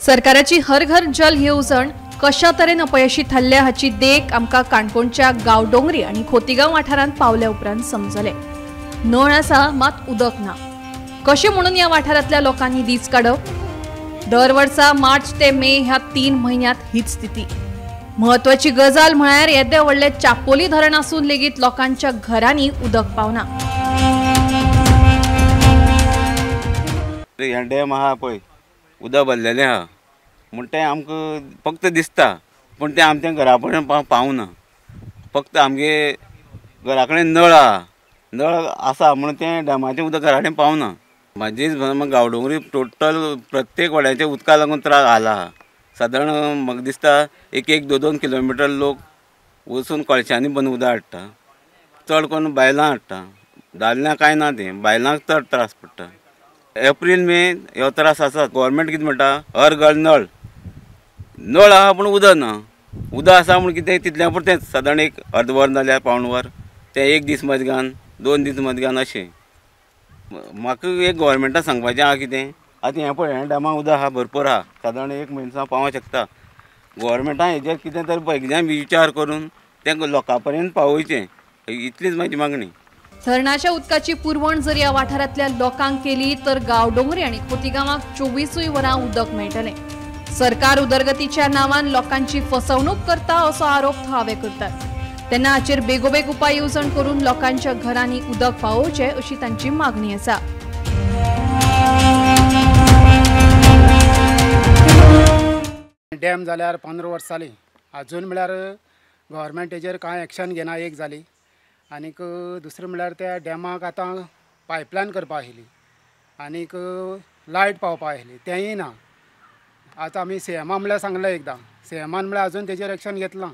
सरकाराची हर घर जल येवजण कशा तरेन अपयशी थारल्या हाची देख आमकां काणकोणच्या गांवडोंगरी आनी खोतीगांव वाठारांत पावल्या उपरांत समजलें। नळ आसा मात उदक ना। कशें म्हणून ह्या वाठारांतल्या लोकांनी दीस काडप? दर वर्सा मार्च ते मे ह्या 3 म्हयन्यांत हीच स्थिती। म्हत्वाची गजाल म्हळ्यार येदे व्हडलें चापोली धरण आसून लेगीत लोकांच्या घरांनी उदक पावना। हे डॅम आहा पळय, उदक भरलेलें आहा म्हूण तें आमकां फक्त दिसता, पूण तें आमच्या घरा कडेन पावना। फक्त आमगे घरा कडेन नळ आहा, नळ आसा म्हणून तें डॅमाचें उदक घरा कडेन पावना। म्हाजीच गांवडोंगरी टोटल प्रत्येक वाड्याच्या उदका लागून त्रास जाला आहा। सादारण म्हाका दिसता 1-1, 2-2 किलोमिटर लोक वचून कळशांनी बन उदक हाडटा। चड करून बायलां हाडटा, दादल्यांक कांय ना, तें बायलांक चड त्रास पडटा। एप्रील मे हो त्रास आसा। गव्हर्मेंट कितें म्हणटा, हर घर नळ, नळ आहा पूण उदक ना। उदक आसा म्हूण कितें तितलें पुरतेंच, सादारण एक अर्द वर नाल्यार पावण वर, तें 1 दीस मजगान 2 दीस मजगान अशें। म्हाका एक गव्हर्मेंटाक सांगपाचें आहा कितें, आतां हें पळय, हें डॅमाक उदक आहा भरपूर आहा, सादारण 1 म्हयनो पावोंक शकता। गव्हर्मेंटान हेजेर कितें तरी एकदां विचार करून तें लोकां पर्यंत पावोवचें, इतलीच म्हाजी मागणी। धरणाच्या उदकाची पुरवण जर ह्या वाठारांतल्या लोकांक केली तर गांवडोंगरी आनी खोतीगांवाक 24 वरां उदक मेळटलें। सरकार उदरगतीच्या नांवान लोकांची फसवणूक करता असो आरोप थळावे करतात। तेन्ना हाचेर बेगोबेग उपाय येवजण करून लोकांच्या घरांनी उदक पावोवचें अशी तांची मागणी आसा। डॅम जाल्यार 15 वर्सां जालीं, आजून म्हळ्यार गव्हर्मेंट हेजेर कांय एक्शन घेना एक जाली। आनीक दुसरें म्हळ्यार त्या डॅमाक आतां पायपलायन करपा आशिल्ली आनीक लायट पावपा आशिल्ली, तेंय ना। आतां आमी सीएमा म्हळ्यार सांगलें एकदां, सीएमान म्हळ्यार अजून तेजेर एक्शन घेतलां।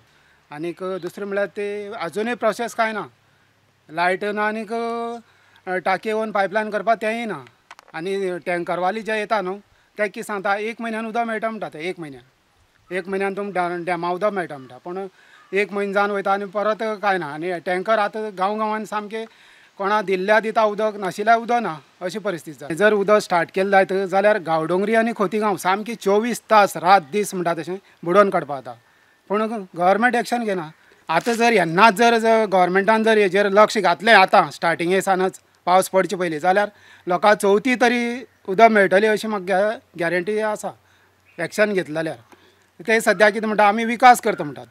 आनीक दुसरें म्हळ्यार ते आजुनूय प्रोसेस कांय ना, लायट ना आनीक टाकी येवन पायपलायन करपा तेंय ना। आनी टँकरवाली जे येता न्हू ते कितें सांगता, 1 म्हयन्यान उदक मेळटा म्हणटा, ते 1 म्हयन्यान 1 म्हयन्यान तुमकां डॅमा उदक मेळटा म्हणटा, पूण 1 म्हयनो जावन वयता आनी परत कांय ना। आनी टँकर आतां गांव गांवान सामकें कोणा दिल्ल्या दिता उदक, नाशिल्ल्या उदक ना, अशी परिस्थिती जाता। जर उदक स्टार्ट केलें जायत जाल्यार गांवडोंगरी आनी खोतीगांव सामकी 24 तास रात दीस म्हणटा तशें बुडोवन काडपा जाता, पूण गव्हर्मेंट एक्शन घेना। आतां जर येन्नाच जर गव्हर्मेंटान जर हेजेर लक्ष घातलें आतां स्टार्टिंगे सानच पावस पडचे पयलीं जाल्यार लोकांक चवथी तरी उदक मेळटलें अशी म्हाका गॅरंटी आसा। एक्शन घेतलें जाल्यार ते सद्या कितें म्हणटा, आमी विकास करता म्हणटात,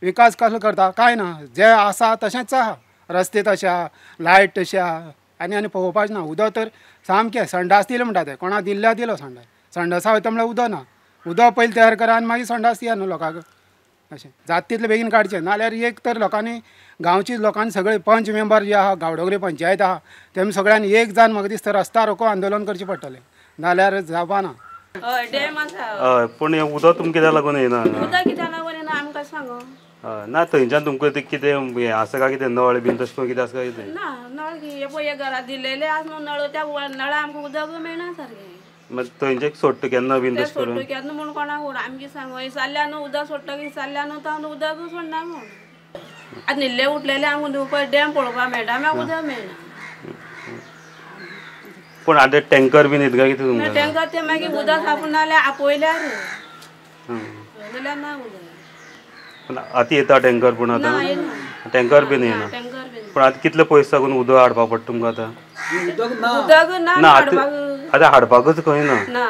विकास कसलो करता कांय ना, जे आसा तशेंच आहा, रस्ते तशे आहा, लायट तशी आहा, आनी आनी पळोवपाचें ना। उदक तर सामकें संडास दिलें म्हणटा, ते कोणा दिल्ल्या दिलो संडास, संडासा वयता म्हणल्यार उदक ना। उदक पयलीं तयार करा आनी मागीर संडास दिया न्हू लोकांक, अशें जाता तितलें बेगीन काडचें। नाल्यार एक तर लोकांनी गांवची लोकांनी सगळे पंच मेंबर जे आहा, गांवडोंगरी पंचायत आहा, तेमी सगळ्यांनी एक जावन म्हाका दिसता रस्ता रोको आंदोलन करचें पडटलें, नाल्यार जावपा ना। हय डॅम आसा, हय, पूण हें उदक तुमकां कित्याक लागून येना? उदक कित्याक लागून येना आमकां सांगो? हय ना, थंयच्यान तुमकां तें कितें हें आसा काय कितें नळ बीन तशें करून कितें आसा काय कितें? ना नळ हे पळय घरा दिलेले आसा न्हू नळ, त्या नळा आमकां उदक मेळना सारकें। मागीर थंयचें सोडटा केन्ना बीन तशें करून? सोडटा केन्ना म्हूण कोणाक खबर, आमकां सांगो विचारल्या न्हू उदक सोडटा विचारल्या न्हू तो उदक सोडना म्हूण। आतां न्हिल्ले उठलेले आमकां पळय डॅम पळोवपाक मेळटा, मागीर उदक मेळना। पूण आतां टँकर बीन येता काय कितें तुमकां? टँकर ते मागीर उदक सापून नाल्यार आपयल्यार, नाल्यार ना उदक। पूण आतां येता टँकर? पूण आतां टँकर बीन येना। पूण आतां कितले पयस साकून उदक हाडपाक पडटा तुमकां आतां? उदक ना आतां हाडपाकूच खंय ना,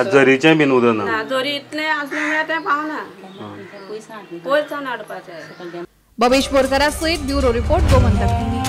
जरीचें बीन उदक ना, जरी इतलें आसलें म्हळ्यार तें पावना, पयस सावन हाडपाचें। बबेश बोरकरा सयत ब्युरो रिपोर्ट, गोमंतक टीव्ही।